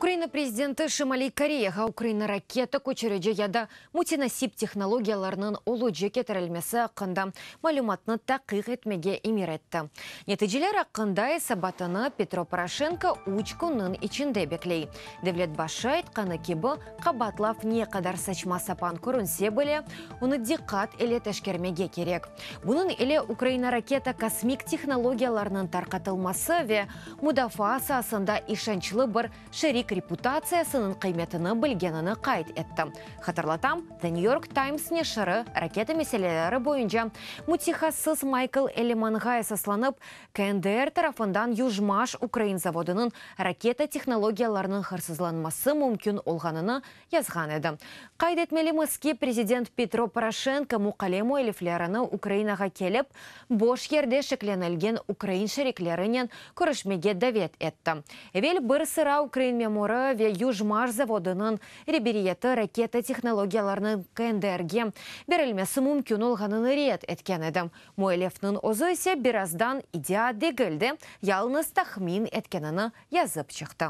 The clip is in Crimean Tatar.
Ukraina prezidenti Şimaliy Koreyağa Ukraina raketa köçürici ya da mütenasip tehnologiyalarnıñ olucı ketirilmesi aqqında malümatnı taqiq etmege emir etti. Neticeler aqqında esabatını Petro Poroşenko üç künniñ içinde bekley. Devlet başı aytqanı kibi, qabaatlav ne qadar saçma-sapan körünse bile, onı diqqat ile teşkermege kerek. Bunıñ ile Ukraina raketa-kosmik tehnologiyalarnıñ tarqatılması ve mudafaa saasında işançlı bir şerik reputatsiyasınıñ qıymetini bilgenini qayd etti. Hatırlatam, The New York Times neşiri raketa meseleleri boyunca mütehassıs Maykl Ellimanğa esaslanıp, KNDR tarafından Yujmaş ukrain zavodınıñ raketa tehnologiyalarınıñ hırsızlanması mümkün olğanını yazğan edi. Qayd etmelimiz ki, prezident Petro Poroşenko muqale müelliflerini Ukrainağa kelip, boş yerde şeklenilgen ukrain şeriklerinen körüşmege davet etti. Evel bir sıra ukrain memurı ve Yujmaş zavodınıñ reberiyeti raketa tehnologiyalarınıñ KNDR-ge berilmesi mümkün olğanını red etken edi. Müellifniñ özü ise birazdan iddia degil de, yalıñız tahmin etkenini yazıp çıqtı.